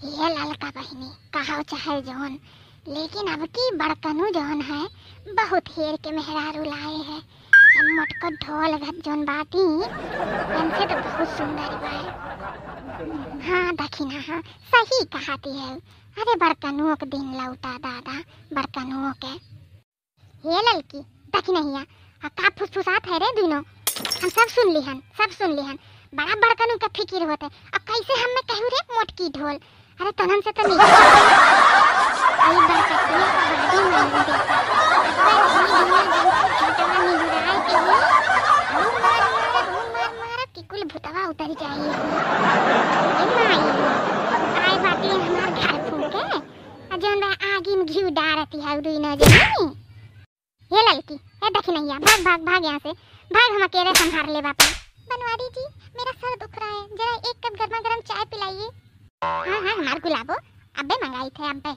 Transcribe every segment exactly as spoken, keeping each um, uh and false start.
ये ललका बहिनी, कहो चाहे जौन, लेकिन अब की बड़कनू जौन है, बहुत हेर के मेहरारू लाए है। हम मोटको ढोल घत जौन बाटी, हमसे तो बहुत सुंदर बाए। हाँ दखिना, हाँ सही कहती है। अरे बड़कनुओ के दिन लौटा दादा, बड़कनुओ के। हे ललकी, दखिनहिया, आ का फुसफुसात है रे दुनो? हम सब सुन लिहन, सब सुन लिहन। बड़ा बड़कनू के फिकिर होत है। अब कैसे हमें कहू रे मोटकी ढोल? अरे तोहन से तो नहीं। आई बड़कटिया के बादे में नहीं देखा। अब्बे धीरे धीरे जब छोटवा निहुराए के हुई, हूँ मार मारब, हूँ मार मारब कि कुल भुतवा उतर जाई। ए माई, आए बाटी हमार घर फूके, आ जौन बा आगी में घी डारती है दुनो जनी। ये ललकी, ए दखिनहिया, भाग, भाग, भाग यहाँ से, भाग, हम अकेले संभार लेब आपन। बनवारी जी, मेरा सर दुख रहा है, जरा एक कप गर्मा गर्म चाय पिलाइए। हाँ, हाँ, हमार गुलाबो, अब्बे मंगाई थे, अब्बे।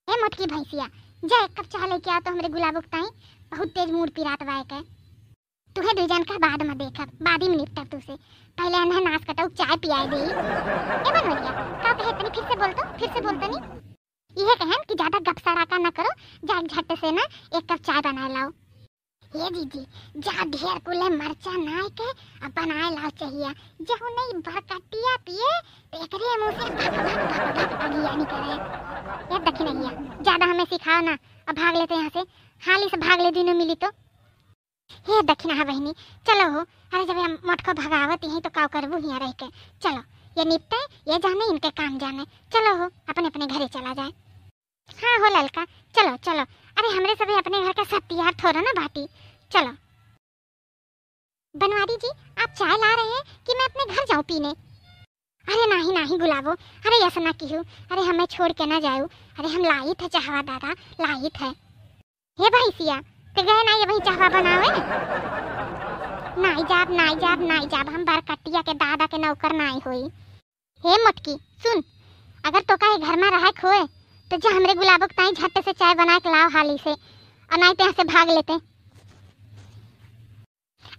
ए मोटकी भैंसिया, जा एक कप चाय लेके आ तो हमरे गुलाबो के ताई, बहुत तेज मूड़ पिरात बा एके। तुहे दुई जन का बाद में देखब, बाद में निपटब तुसे, पहले अनहे नास कटऊ चाय पियाए दे। ए बनवरिया, का कहे तनी फिर से बोल तो, फिर से बोल तनी। इहे कहन कि ज्यादा गप सड़ाका न करो, जाके झट से ना एक कप चाय बनाए लाओ। हे जीजी, जा ढेर कुले मरचा नाय के अब बनाए लाओ चाहिए। जहु नहीं बरकटिया पिए, तो एकरे मुंह से भक भक भक भक अगिया निकले। ये दखिनहिया, ज्यादा हमें सिखाओ ना, अब भाग लेते यहाँ से, हाली से भाग ले, दुनो मिली तो। हे दखिनहा बहिनी, चलो हो। अरे जब हम मोटको भगावत यहीं तो का करबू हियाँ रह के? चलो, ये निपटे, ये जाने, इनके काम जाने। चलो हो, अपने अपने घरे चला जाए। हाँ हो ललका, चलो चलो। अरे हमरे सभी अपने घर का सत्तियार थोड़ा ना बाटी। चलो। बनवारी जी, आप चाय ला रहे हैं कि मैं अपने घर जाऊं पीने? अरे नाही नाही गुलाबो, अरे ऐसा ना किहू, अरे हमें छोड़ के ना जाऊ, अरे हम लाई थे चाहवा दादा, लाई थे। हे भैंसिया, ते गए ना ये वही चाहवा बनावे? नाई जाब, नाई जाब, नाई जाब, हम बरकटिया के दादा के नौकर नाई होई। हे मोटकी, सुन, अगर तोका ये घर में रहे खोए, तो जा हमरे गुलाबो के ताई झट से चाय बना के लाओ हाली से, और नाई ते यहाँ से भाग लेते।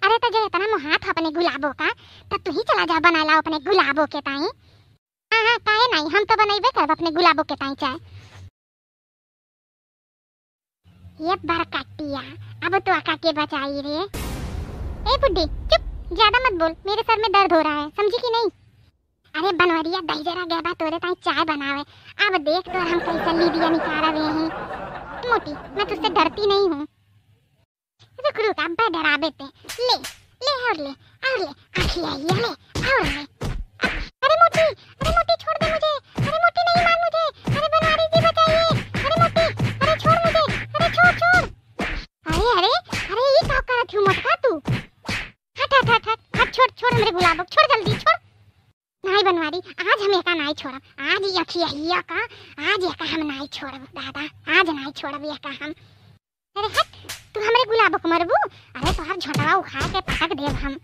अरे तो जे इतना मोहात हो अपने गुलाबो का, तो तू ही चला जा बना लाओ अपने गुलाबो के ताई। हाँ हाँ, काहे नहीं, हम तो बनइबे करब अपने गुलाबो के ताई चाय। ये बरकटिया, अब तो आका के बचाई रे। ए बुड्ढी, चुप, ज्यादा मत बोल, मेरे सर में दर्द हो रहा है, समझी कि नहीं? अरे बनवरिया, दहिजरा गए बा तोरे ताई चाय बनावे, अब देख तोर हम कैसे लीदिया निकाल रहे हैं। मोटी, मैं तुझसे डरती नहीं हूँ। रुक रुक, अब्बे डराबे ते। ले, ले और ले, और ले, आखिया ये ले, और ले। अरे मोटी, अरे मोटी छोड़ दे मुझे, अरे मोटी नहीं मार मुझे, अरे बनवारी जी बचाइए, अरे मोटी, अरे छोड़ मुझे, अरे छोड़, छोड़। अरे, अरे, अरे ये का करत हूँ मोटका तू? हट, हट, हट, हट, हट, छोड़, छोड़ हमरे गुलाबो, छोड़ जल्दी, छोड़। नाई बनवारी, आज हम एका नाई छोड़ब, आज ये अखिया हिया का, आज एका हम नाई छोड़ब दादा, आज नाई छोड़ब एका हम। अरे हट, तू हमरे गुलाबो के मरबू? अरे तोहर झोंटवा उखाड़ के पटक देब हम।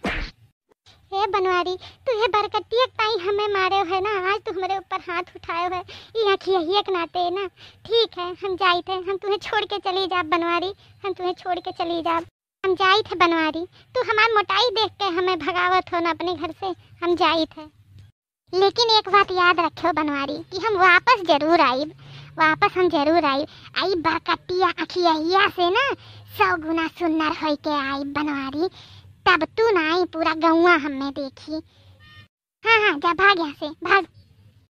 हे बनवारी, तू हे बरकटिया के ताई हमें मारे है ना, आज तू हमरे ऊपर हाथ उठाए है, ये अखिया हिया के नाते ना। ठीक है, हम जाइत है, हम तुहे छोड़ के चली जाब बनवारी, हम तुहे छोड़ के चली जाब। हम जाइत है बनवारी, तू हमार मोटाई देख के हमें भगावत हो ना अपने घर से, हम जाइत है। लेकिन एक बात याद रखियो बनवारी कि हम वापस जरूर आइब, वापस हम जरूर आइब। आई बरकटिया अखियहिया से ना सौ गुना सुन्नर होई के आइब बनवारी, तब तू ना आई, पूरा गौवा हमें देखी। हाँ हाँ, जा भाग यहाँ से, भाग।